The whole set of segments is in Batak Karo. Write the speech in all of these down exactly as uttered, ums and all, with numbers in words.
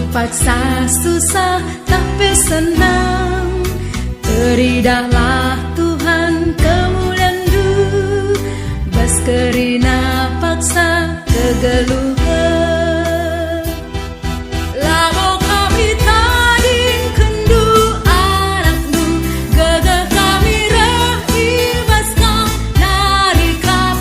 Paksa susah tapi senang, teridahlah Tuhan kemulianNdu, bas kerina paksa kegeluhen. Labo kami tadingkenNdu, anakNdu, gegeh kami reh i bas Kam, nari Kam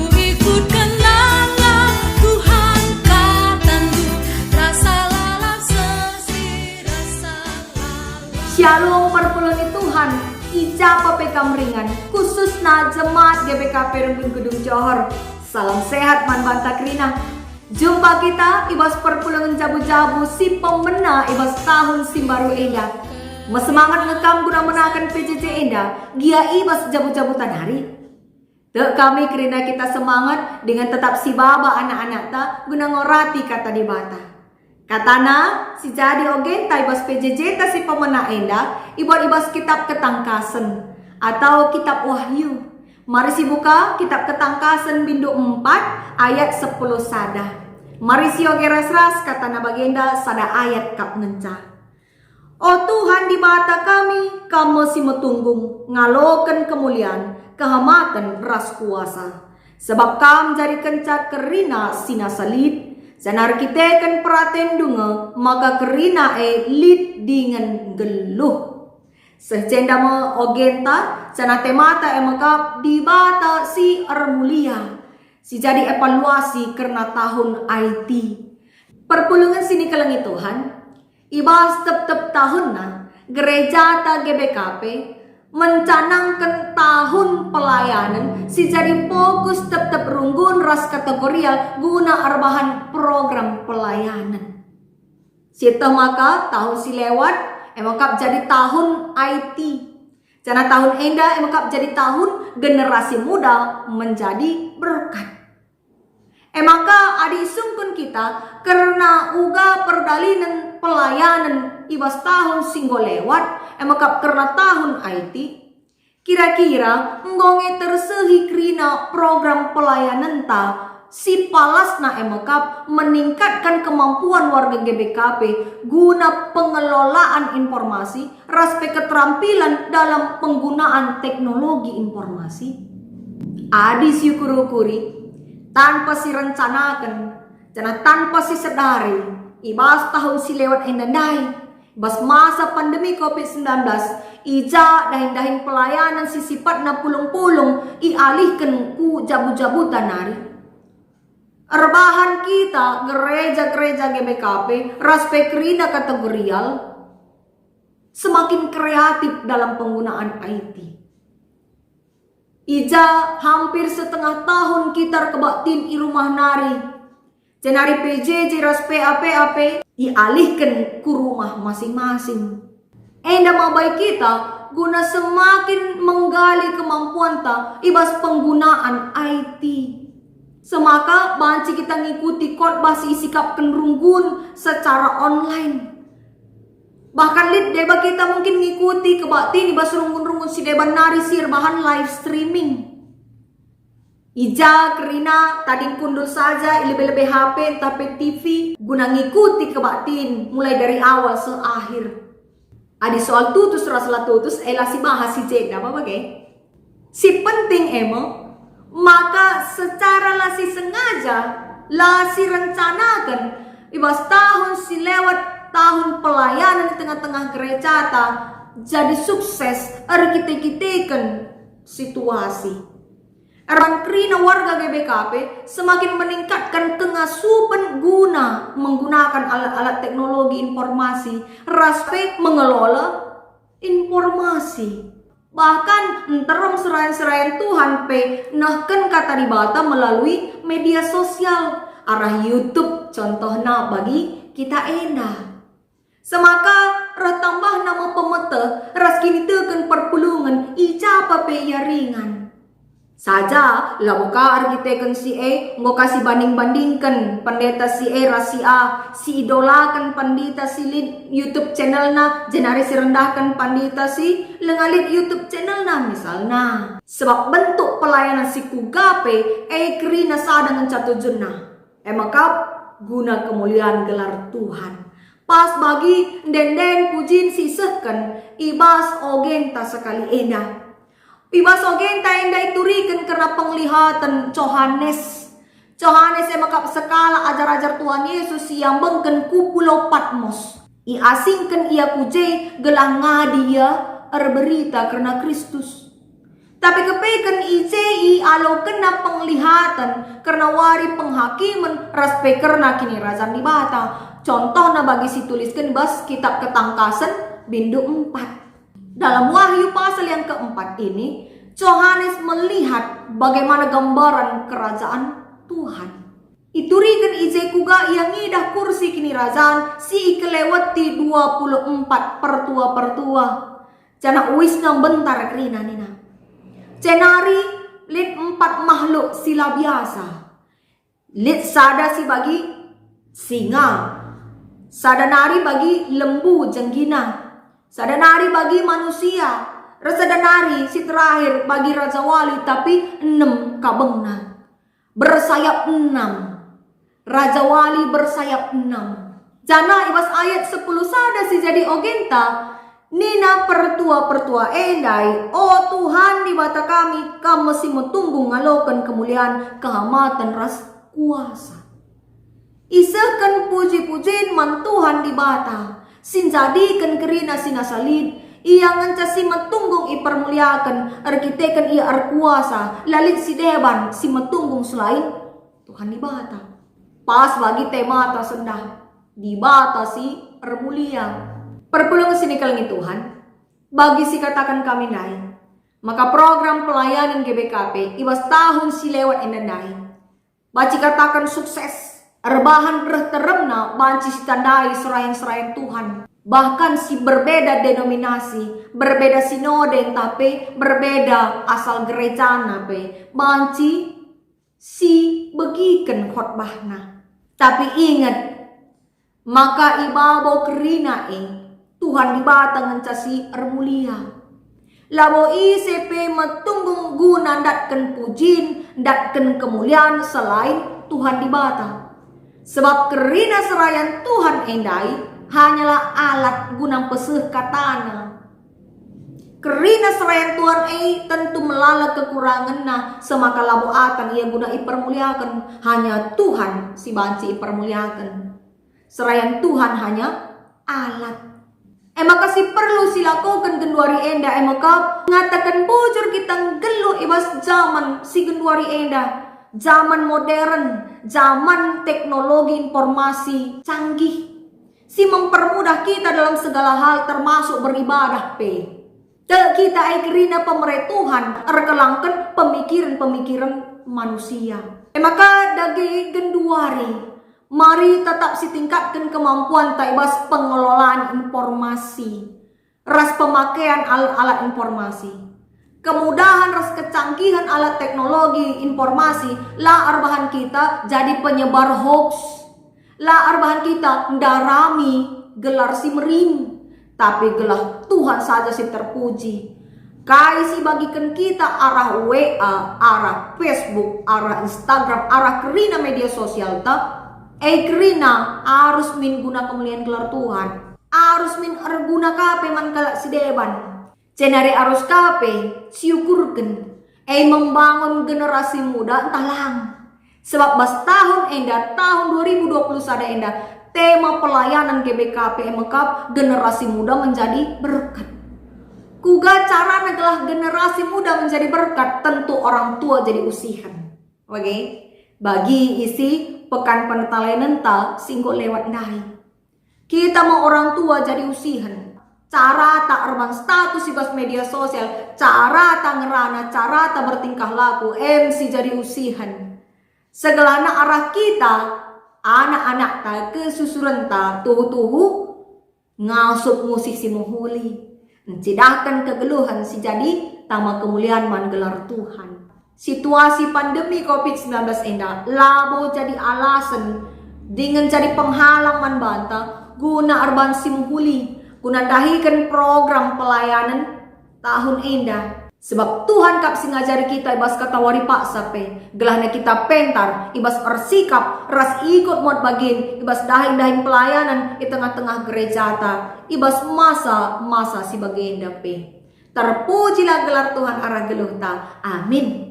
kuikutken langkah, Tuhan kataNdu, rasa lalap sesi rasa lalap. Shalom, perpulungen Tuhan, i ja pe kam ringan, khususna jemaat G B K P Renggun Gedung Johor. Salam sehat man banta kerina. Jumpa kita i bas perpulungen jabu-jabu si pemena i bas tahun si mbaru enda. Mesemangat nge kam guna menaken P J J enda, gia i bas jabu-jabuta nari? Tek kami kerina kita semangat dingen tetap sibaba anak-anakta guna ngorati Kata Dibata. Katana, si jadi ogenta i bas P J J-ta si pemena enda ibuat i bas Kitab Ketangkasen atau Kitab Wahyu. Mari sibuka Kitab Ketangkasen bindu empat ayat sepuluh sada. Mari sioge ras-ras, katana bagenda sada ayat kap ngenca. O Tuhan Dibata kami, Kam me si metunggung, ngaloken kemulian, kehamaten ras kuasa. Sabap Kam njadikenca kerina si nasa lit, janah erkiteken peratenNdu nge maka kerina e lit dingen nggeluh. Seh jenda me ogenta, janah temata e mekap Dibata si ermulia, si jadi evaluasi kerna tahun I T. Perpulungen si nikelengi Tuhan, i bas tep-tep tahunna, gerejata G B K P mencanangken tahun pelayanen si jadi fokus tep-tep runggun ras kategorial guna erbahan program pelayanen. Sieteh maka tahun si lewat e mekap jadi tahun I T. Janah tahun enda e mekap jadi tahun generasi muda menjadi berkat. E maka adi isungkun kita kerna uga perdalinen pelayanen i bas tahun si enggo lewat, e mekap kerna tahun I T, kira-kira enggo nge tersehi kerina program pelayanenta si palasna e mekap meningkatkan kemampuan warga G B K P guna pengelolaan informasi ras pe keterampilan dalam penggunaan teknologi informasi? Adi siukur-ukuri, tanpa sirencanaken, janah tanpa sisedari, i bas tahun si lewat enda ndai, bas masa pandemi covid sembilan belas, i ja dahin-dahin pelayanan si sipatna pulung-pulung ialihken ku jabu-jabuta nari. Erbahan kita gereja-gereja G B K P ras pe kerina kategorial semakin kreatif dalam penggunaan I T. I ja hampir setengah tahun kita erkebaktin i rumah nari, jenari P J J ras P A P A P ialihken ku rumah masing-masing. Enda mabai kita guna semakin menggali kemampuanta i bas penggunaan I T. Semaka banci kita ngikuti khotbah si isikapken runggun secara online. Bahkan lit deba kita mungkin ngikuti kebaktin i bas runggun-runggun si deban nari si erbahan live streaming. I ja kerina tading kundul saja i lebe-lebe H P ntah pe T V guna ngikuti kebaktin mulai dari awal seh akhir. Adi soal tutus ras la tutus, e la sibahas si jenda, apa bage? Si penting e me, maka secara la sisengaja, la sirencanaken, i bas tahun si lewat, tahun pelayanan i tengah-tengah gerejata, jadi sukses erkite-kiteken situasi. Erban kerina warga G B K P semakin meningkatkan kengasupen guna menggunakan alat-alat teknologi informasi ras pe mengelola informasi. Bahkan nterem serayan-serayan Tuhan pe nehken Kata Dibata melalui media sosial, arah YouTube contohna bagi kita enda. Semaka reh tambahna me pemeteh ras kiniteken perpulungen i ja pe ia ringan. Saja labo ka erkiteken si e enggo ka sibanding-bandingken pendeta si e ras si A, si idolaken pendeta si lit YouTube channelna, jenari sirendahken pendeta si langa lit YouTube channelna, misalna. Sebab bentuk pelayanan si kuga pe e kerina sada ngenca tujunna. E mekap guna kemulian gelar Tuhan. Pas bagi ende-enden pujin si isehken i bas ogenta sekali enda. I bas ogenta enda ituriken kerna penglihaten Johanes. Johanes e mekap sekalak ajar-ajar Tuhan Yesus si iambengken ku Pulau Patmos. Iasingken ia ku je gelah ngadi ia erberita kerna Kristus. Tapi kepeken i je ialokenna penglihaten kerna wari penghakimen ras pe kerna Kinirajan Dibata. Contohna bagi si tulisken bas kitab Ketangkasen, bindu empat. Dalam Wahyu pasal yang keempat ini, Johanes melihat bagaimana gambaran kerajaan Tuhan. Ituriken i je kuga ia ngidah kursi kinirajan si ikeleweti dua puluh empat pertua-pertua, janah uisna mbentar kerina nina, "Jenari lit empat makhluk si la biasa. Lit sada si bagi singa, sada nari bagi lembu jenggina, sada nari bagi manusia, ras sada nari si terakhir bagi rajawali tapi enem kabengna." Bersayap enam. Rajawali bersayap enam. Janah i bas ayat sepuluh sada si jadi ogenta, nina pertua-pertua e ndai, "O Tuhan Dibata kami, Kam me si metunggung ngaloken kemulian, kehamaten ras kuasa." Isehken puji-pujin man Tuhan Dibata, si njadiken kerina si nasa lit. Ia ngenca si metunggung ipermuliaken, erkiteken Ia erkuasa, la lit si deban si metunggung selain Tuhan Dibata. Pas bagi temata sendah, Dibata si ermulia. Perpulungen si nikelengi Tuhan, bagi si kataken kami ndai, maka program pelayanan G B K P i bas tahun si lewat enda ndai banci kataken sukses, erbahan reh teremna banci sitandai serayan-serayan Tuhan. Bahkan si berbeda denominasi, berbeda sinode ntah pe berbeda asal gerejana pe banci si begiken khotbahna. Tapi inget, maka i babo kerina e, Tuhan Dibata ngenca si ermulia. Labo ise pe metunggung guna ndatken pujin, ndatken kemulian selain Tuhan Dibata. Sebab kerina serayan Tuhan e ndai hanyalah alat guna mpeseh kataNa. Kerina serayan Tuhan e tentu melala kekurangenna, semaka labo atan ia guna ipermuliaken, hanya Tuhan si banci ipermuliaken. Serayan Tuhan hanya alat. E maka si perlu silakoken genduari enda e maka ngataken bujur kita nggeluh i bas jaman si genduari enda, jaman modern, jaman teknologi informasi canggih, si mempermudah kita dalam segala hal, termasuk beribadah pe. Tek kita e kerina pemere Tuhan erkelangken pemikiren-pemikiren manusia. E maka dage genduari, mari tetap sitingkatken kemampuanta i bas pengelolaan informasi ras pemakean alat-alat informasi. Kemudahan ras kecanggihan alat teknologi informasi la erbahan kita jadi penyebar hoaks, la erbahan kita ndarami gelar si merim, tapi gelah Tuhan saja si terpuji. Kai si bagiken kita arah W A, arah Facebook, arah Instagram, arah kerina media sosialta, e kerina arus min guna kemulian gelar Tuhan. Arus min erguna ka pe man kalak si deban. Jenari arus ka pe siukurken, e membangun generasi muda ntah lang. Sebab bas tahun enda, tahun dua ribu dua puluh sada enda, tema pelayanan G B K P e mekap generasi muda menjadi berkat. Kuga carana gelah generasi muda menjadi berkat? Tentu orang tua jadi usihen. Oke? Bagi isi pekan pentalenta si enggo lewat ndai. Kita me orang tua jadi usihen. Carata erban status i bas media sosial, carata ngerana, carata bertingkah laku, em si jadi usihen. Segelahna arah kita, anak-anakta, kesusurenta, tuhu-tuhu ngasup musih si mehuli, ncidahken kegeluhen si jadi tama kemulian man gelar Tuhan. Situasi pandemi covid sembilan belas enda labo jadi alasen dingen jadi penghalang man banta guna erban si mehuli, guna ndahiken program pelayanen tahun enda. Sebab Tuhan kap si ngajari kita i bas katawari paksa pe, gelahna kita pentar i bas ersikap ras ikut muat bagin i bas dahin-dahin pelayanan i tengah-tengah gerejata, i bas masa-masa si bagenda pe. Terpujilah gelar Tuhan arah geluhta. Amin.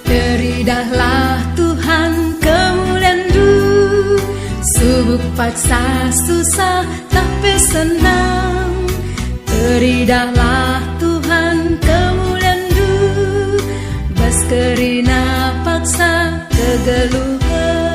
Teridahlah Tuhan kemulianNdu, subuk paksa susah tah pe senang. Teridahlah Tuhan kemulianNdu, bas kerina paksa kegeluhen.